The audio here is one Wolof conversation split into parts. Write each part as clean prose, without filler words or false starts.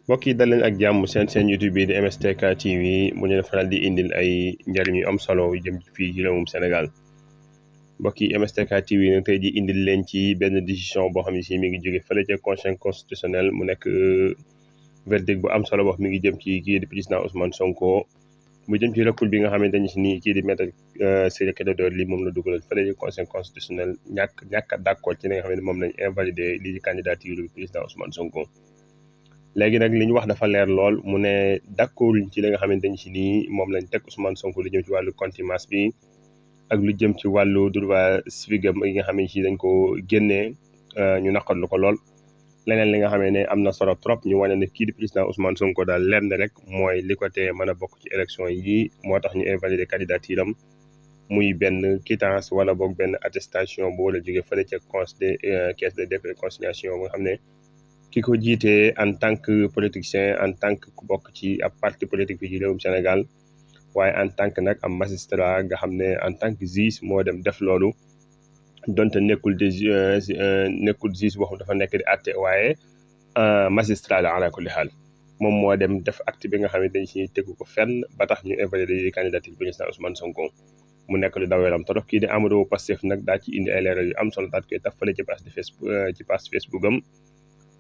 mbokk yi dal leen ak jàmm seen YouTube bi di MSTK TV mu leen faral di indil ay njariñ yu am solo yu jëm fii ci réewum Sénégal mbokk yi MSTK TV nag tey ji indil leen ci benn décision boo xam ne si mi ngi jóge fële ca Conseil constitutionnel mu nekk verdict bu am solo boo xam mi ngi jëm ci kii di président Ousmane Sonko mu jëm ci recours bi nga xamante ni si nii kii di maître Ciré Clédor Ly moom la dugalal fële ci Conseil constitutionnel ñàkk a d'accord ci li nga xam ne moom lañ invalidé lii di candidature bi président Ousmane Sonko. léegi nag li ñu wax dafa leer lool mu ne d'accord ci li nga xamante ni si nii moom lañ teg Ousmane Sonko lu jëm ci wàllu contumace bi ak lu jëm ci wàllu droit civique am yi nga xam ne si dañ ko génnee ñu naqarlu ko lool. leneen li nga xamee ne am na solo trop ñu wane ne kii di président Ousmane Sonko daal lenn rek mooy li ko tee mën a bokk ci élection yi moo tax ñu invalider candidature am muy benn quittance wala boog benn attestation bu wala jóge fële ca caisse de dépôt et consignation nga xam ne ki ko jiitee en tant que politicien en tant que ku bokk ci ab parti politique fii ci réewum Sénégal waaye en tant que nag am magistrat nga xam ne en tant que juge moo dem def loolu donte nekkul juge boo xam dafa nekk di àtte waaye magistrat la ala kulli xaal moom moo dem def acte bi nga xam ne dañ si tegu ko fenn ba tax ñu invalider candidature président Ousmane Sonko mu nekk lu daw yaram trop kii di Amadou pastéf nag daa ci indi ay leeral yu am solo daal koy taf fële ci page Facebook am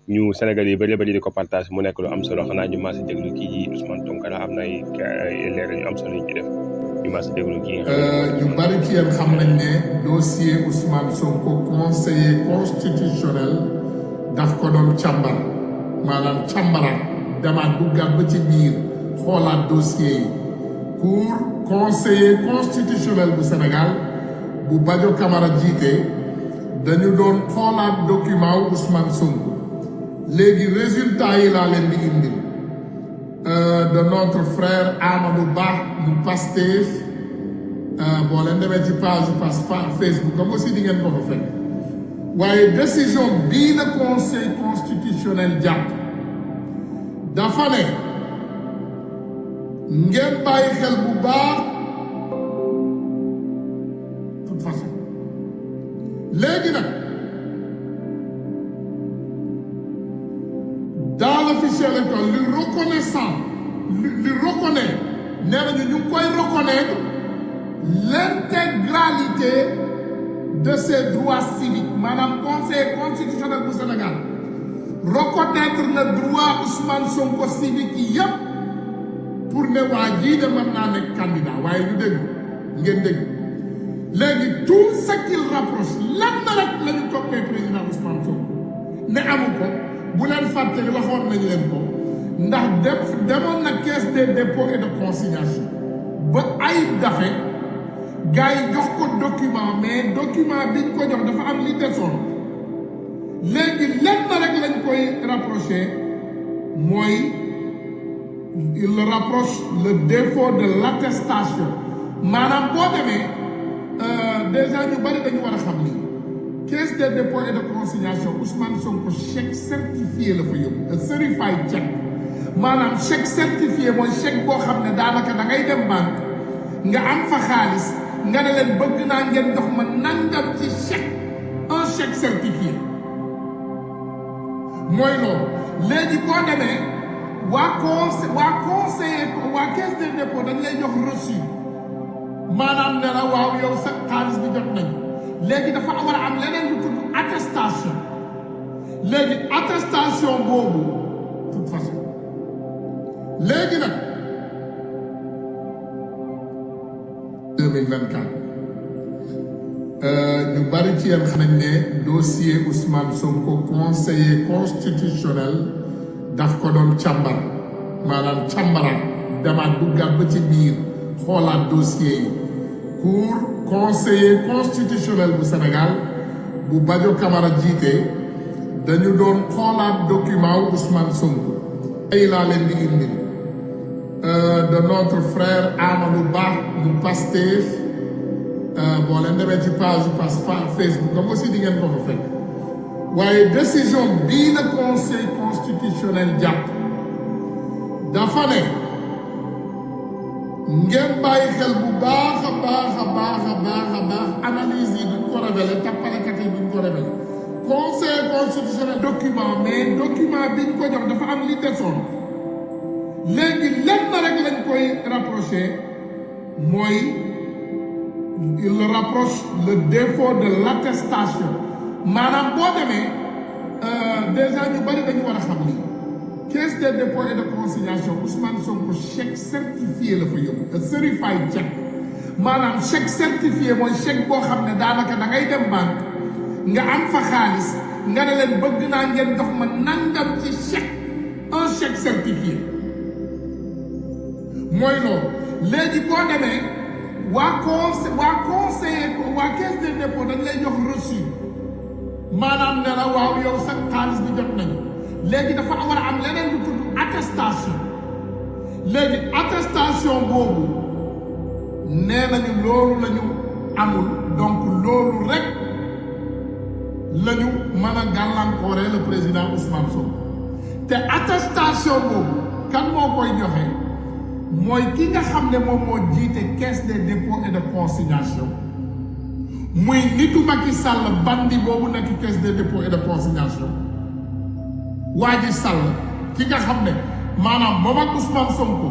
ñu Sénégal yi bëri di ko partage mu nekk lu am solo xanaa ñu maa si déglu kii ji Ousmane Tounkara am na ay leeral yu am solo yu ci def ñu maa si déglu kii. ñu bari ci yéen xam nañ ne dossier Ousmane Sonko conseiller constitutionnel daf ko doon càmbar maanaam càmbaraat demaat duggaat ba ci biir xoolaat dossier yi pour conseiller constitutionnel bu Sénégal bu Badio Camara jiite dañu doon xoolaat document wu Ousmane Sonko. léegi résultat yi laa leen di indil de notre frère Amadou Ba mu pastéf boo leen demee ci page Facebook am aussi di ngeen ko fa fekk waaye décision bii na conseil constitutionnel jàpp dafa ne ngeen bàyyi xel bu baax toute façon léegi nag dans le fichier électoral li reconnaissant li reconnaît nee nañu ñu ngi koy reconnaître l'intégralité de ses droits civiques maanaam conseil constitutionnel bu Sénégal reconnaître le droit Ousmane Sonko civique yi yëpp pour ne waa jii de mën naa nekk candidat waaye ñu dégg ngeen dégg léegi tout ce qu'il rapproche lan na rek la ñu toppee président Ousmane Sonko ne amu ko bu leen fàttali waxoon nañ leen ko ndax demoon na caisse des dépôts et de consignation ba ay dafe gars yi jox ko document mais document biñ ko jox dafa am li desoon léegi lenn rek lañ koy rapproché mooy il rapproche le défaut de l'attestation maanaam boo demee déjà ñu bari dañu war a xam ni caisse de dépôt et de consignation Ousmane Sonko chèque certifié la fa yóbbu certified check maanaam chèque certifié mooy chèque boo xam ne daanaka da ngay dem banque nga am fa xaalis nga ne leen bëgg naa ngeen jox ma nangam ci chèque un chèque certifié mooy loolu léegi boo demee waa caisse de dépôt dañ lay jox reçu maanaam ne la waaw yow sa xaalis bi jot nañ léegi dafa war a am leneen lu tudd attestation léegi attestation boobu toute façon léegi nag 2024 ñu bari ci yéen xam nañ ne dossier Ousmane Sonko conseiller constitutionnel daf ko doon càmbar maanaam càmbaraat demaat duggaat ba ci biir xoolaat dossier yi pour conseiller constitutionnel bu Sénégal bu Badio Camara jiite dañu doon xoolaat document wu Ousmane Sonko ay laa leen di indil de notre frère Amadou Ba mu pastéf boo leen demee ci page Facebook am aussi di ngeen ko fa fekk waaye décision bii na conseil constitutionnel jàpp dafa ne ngeen bàyyi xel bu baax a baax analyse yi duñ ko révélé tappalekat yi duñ ko révélé conseil constitutionnel document mais document bi ñu ko jox dafa am li desoon léegi lenn rek lañ koy rapproché mooy il rapproche le défaut de l'attestation maanaam boo demee déjà ñu bari dañu war a xam ni caisse de dépôt et de consignation Ousmane Sonko chèque certifié la fa yóbbu certified check maanaam chèque certifié mooy chèque boo xam ne daanaka da ngay dem banque nga am fa xaalis nga ne leen bëgg naa ngeen dox ma nangam ci chèque un chèque certifié mooy loolu léegi boo demee waa conseiller waa caisse de dépôt dañ lay jox reçu maanaam ne la waaw yow sax xaalis bi jot nañu léegi dafa war a am leneen lu tudd attestation léegi attestation boobu nee nañu loolu lañu amul donc loolu rek lañu mën a gàllankooree le président Ousmane Sonko te attestation boobu kan moo koy joxe mooy ki nga xam ne moom moo jiite caisse des dépôts et de consignation muy nitu Macky Sall bandi boobu nekk caisse des dépôts et de consignation waa ji Sall ki nga xam ne maanaam moom ak Ousmane Sonko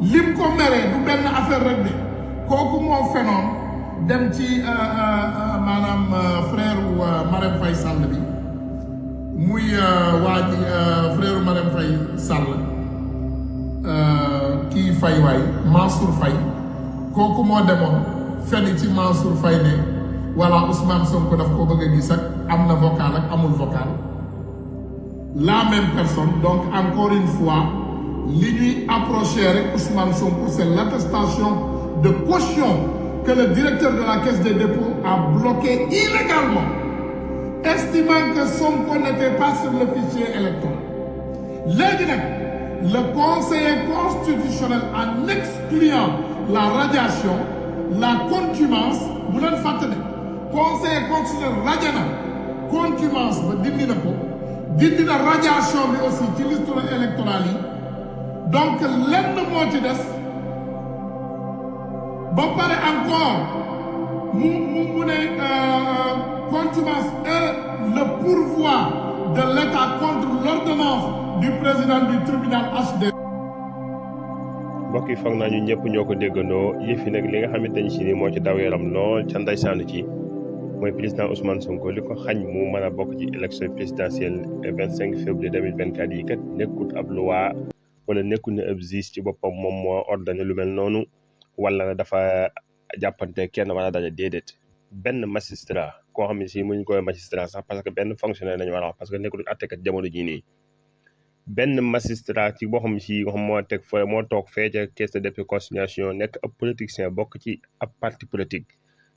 lim ko meree du benn affaire rek de kooku moo fenoon dem ci maanaam frère Marème Faye Sall bi muy waa ji frère Marème Faye Sall kii Faye waay Mansour Faye kooku moo demoon fenn ci Mansour Faye ne voilà Ousmane Sonko daf ko bëgg a gis ak am na vocal ak amul vocal la même personne donc encore une fois li ñuy approché rek Ousmane Sonko c'est l'attestation de caution que le directeur de la caisse des dépôts a bloqué illégalement estimant que Sonko n'était pas sur le fichier électoral léegi nag le conseiller constitutionnel en excluant la radiation la contumace bu leen fàtte ne conseiller constitutionnel rajo na contumace ba dindi na ko dindi na radiation bi aussi ci liste électorale yi donc lenn moo ci des ba pare encore mu ne contumace est le pourvoi de l'État contre l'ordonnance du président du tribunal HD. mbokk yi foog naa ñu ñëpp ñoo ko déggandoo yëf yi nag li nga xamante ni si ni moo ci daw yaram lool ca ndeysaanu ci mooy président Ousmane Sonko li ko xañ mu mën a bokk ci élection présidentielle 25 février 2024 yi kat nekkut ab loi wala nekkul ne ab juge ci boppam moom moo ordonné lu mel noonu wala dafa jàppante kenn wala dara déedéet benn magistrat koo xam ne si muñ koy magistrat sax parce que benn fonctionnaire nañu war a wax parce que nekkul attekat jamono jii nii benn magistrat ci boo xam si nga xam moo teg fa moo toog fee ca caisse de dépôt consignation nekk ab politicien bokk ci ab parti politique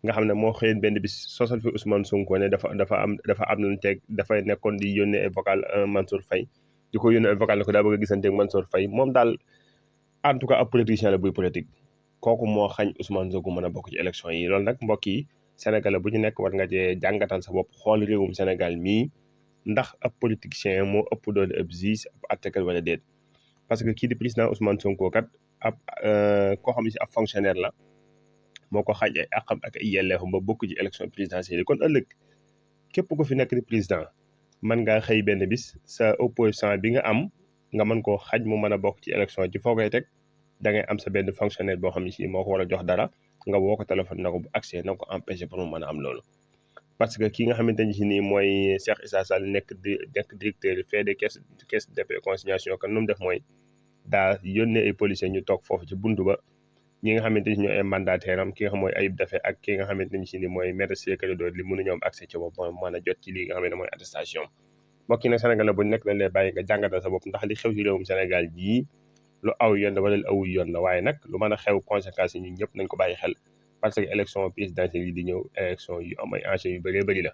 nga xam ne moo xëyoon benn bis sosal fi Ousmane Sonko ne dafa am lu teg dafay nekkoon di yónnee ay vocal Mansour Faye di ko yónnee ay vocal ne ko daa bëgg a gisante ak Mansour Faye moom daal en tout cas ab politicien la buy politique kooku moo xañ Ousmane Sonko mën a bokk ci élection yi loolu nag mbokk yi Sénégal bu ñu nekk war nga cee jàngatal sa bopp xool réewum Sénégal mii ndax ab politicien moo ëpp doole ab juge ab àttekat wala déet parce que kii di président Ousmane Sonko kat ab koo xam ne si ab fonctionnaire la moo ko xañ ay àqam ak ay yelleefam ba bokk ci élection présidentielle yi kon ëllëg képp ko fi nekk di président mën ngaa xëy benn bis sa opposition bi nga am nga mën koo xaj mu mën a bokk ci élection ci foo koy teg da ngay am sa benn fonctionnaire boo xam ne si moo ko war a jox dara nga woo ko téléphone na ko bu accès na ko empêché pour mu mën a am loolu parce que ki nga xamante ni si nii mooy Cheikh Issa Sall nekk directeur fee de caisse de dépôt et consignation kan nu mu def mooy daa yónnee ay policiers ñu toog foofu ci buntu ba ñi nga xamante ni ñooy ay mandataire am ki nga xam mooy Ayib Daffé ak ki nga xamante ni si ni mooy maître Ciré Clédor Ly mënu ñoom accès ci bopp mën a jot ci li nga xam ne mooy attestation mbokk yi nag Sénégal la bu nekk dañ lay bàyyi nga jàngatal sa bopp ndax li xew ci réewum Sénégal jii lu aw yoon la wala lu awul yoon la waaye nag lu mën a xew conséquences yi ñun ñëpp nañ ko bàyyi xel parce que élection présidentielle yi di ñëw élection yu am ay enjeux yu bëree bëri la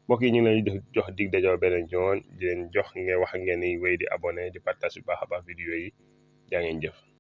mbokk yi ñu ngi leen jox dig dajoo beneen yoon di leen jox ngeen wax ak ngeen di wéy di abonné di partage bu baax a baax vidéo yi jaa ngeen jëf